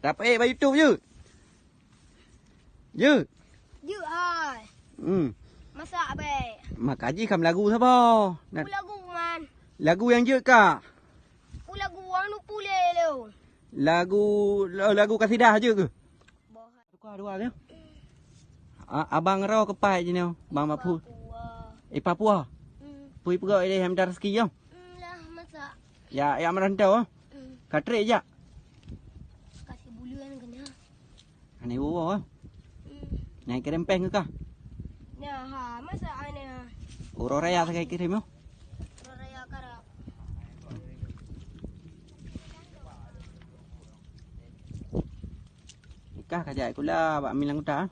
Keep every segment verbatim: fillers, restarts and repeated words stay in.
Dapat ék bak YouTube jeuet? Jeuet? Jeuet hai. Hmm. Masak bèk. Maka jih ka meulagu saboh. Peue lagu man? Lagu nyang jeuet ka. Peue lagu nyang neupulé lôn. Lagu, lagu kasidah jeuet keuh? Boh. Tukar dua nyoe. A-, abang Ro keupai jinoe, Bang Maphu. Papua. Eh, Papua. Hmm. Pui peugah ilèe hai mita rezeki nyoe. Hmm, lah masak. Ya, ya merantau ah. Hmm. Ka trép jak. Kasih bulan kena. Aneh woe ah. Hmm. Naik kerempeng ke kah? Nah, ha, masa aneh. Uroe raya sagai kirim yo. Uroe raya karap. Nikah ka jak sikula bak Amin Langkuta.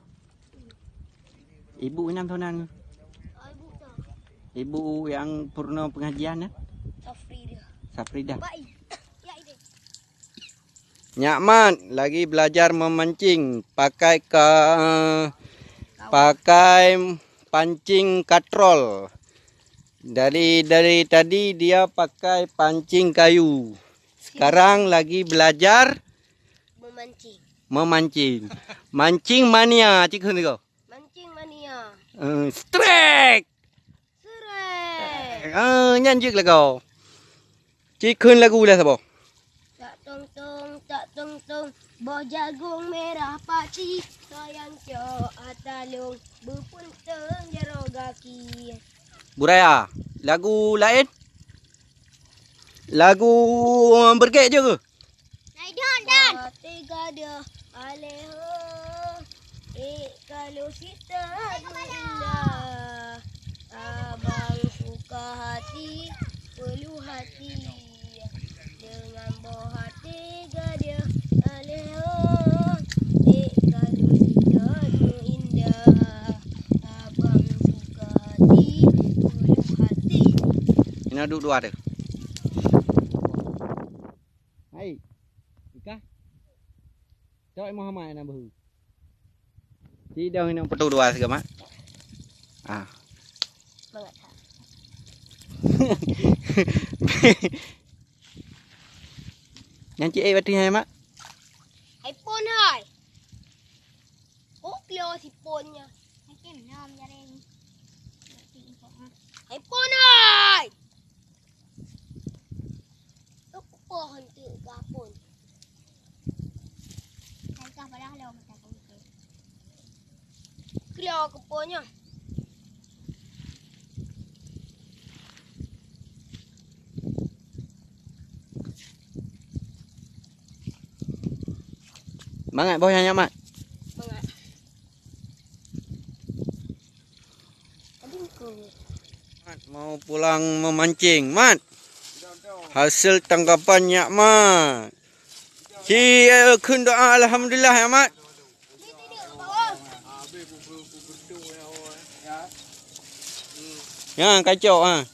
Ibu inong toh nan? Ibu nyang peurunoe pengajian ya? Safridah. Safridah. Nyak Mat lagi belajar memancing pakai ka, pakai pancing katrol. Dari, dari tadi dia pakai pancing kayu. Sekarang lagi belajar memancing. Memancing. Mancing mania, cik kheun ko. Mancing mania. Eh, strike. Strike. Ah, nyan jeuet lagoe. Cik kheun lagu lah saboh. Tak tong tong, tak tong tong, boh jagung merah pati, sayang cok atalong, beupunteng jaroe gaki. Buraya, lagu laén? Lagu bergek je ke? Hai, Don, Don. Hati gadoh aleh ho. Eh, kalau sita indah. Abang suka hati, peluh hati. Dengan boh hati gadoh aleh ho. Eh, kalau sita indah. Abang suka hati, peluh hati. Ina duduk dua tu. Hai. Ikah. Cok Muhammad na beuhu. Sidang inong peutu dua sigoe, Mat. Ah. Mangat that. Nyan cik eh batri hai, Mat. Hai pon hai. Oh, klo si pon nya. Hai pon hai. Tok pohon tu gapon. Hai kah padahal lewat mata kau tu. Klo keponya. Mangat boh nyan, Mat. Mangat. Mat, mau pulang memancing, Mat. Hasil tangkapan nyak, Mat. Ci, eh, kheun doa alhamdulillah ya, Mat. Ya, kacau ha.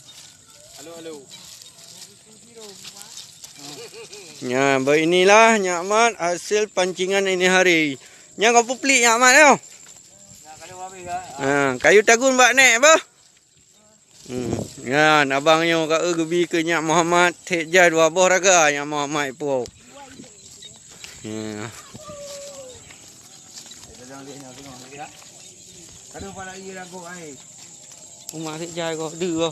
Ya, beginilah nyak, Mat, hasil pancingan ini hari. Nyan kau puplik nyak, Mat, yo. Ha, kayu tagun bak nek bah. Hmm. Nyan abang nyoe ka eu geubi keu nyak Muhammad, thek jai dua boh raga nyak Muhammad ipo. Ya. Uma thek jai ko, deuh ko.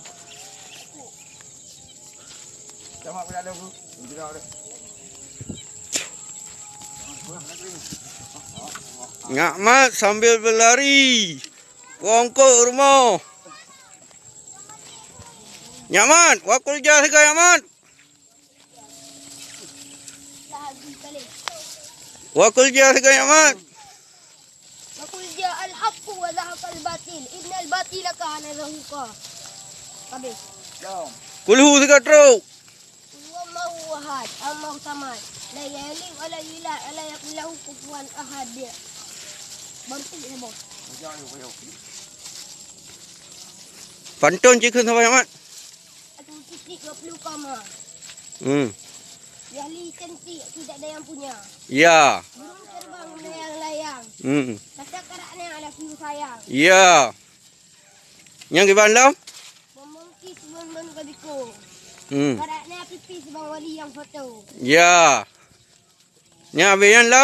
Nyak Mat sambil berlari. Kongkot rumoh. Nyak Mat, wakul jah sigoe nyak Mat. Wakul jah sigoe nyak Mat. Wa qul ja'al haqqu wa zahaqal batil, innal batila kana zahuqa. Habis. Kulhu sigoe trok. Qul huwallahu ahad, Allahu samad. Lam yalid wa lam yulad, wa lam yakul lahu kufuwan ahad. Berhenti, ya, Bos. Pantôn cit kheun saboh, Mat. Satu titik dua puluh koma. Hmm. Jali cantik, tidak ada yang punya. Ya. Burung terbang melayang-layang. Hmm. Kata karaknya ada view sayang. Ya. Nyang kiban lom? Bom bongki sebelum bom kabiko. Hmm. Karaknya pipis bang wali yang foto. Ya. Nyang abis nyan lom?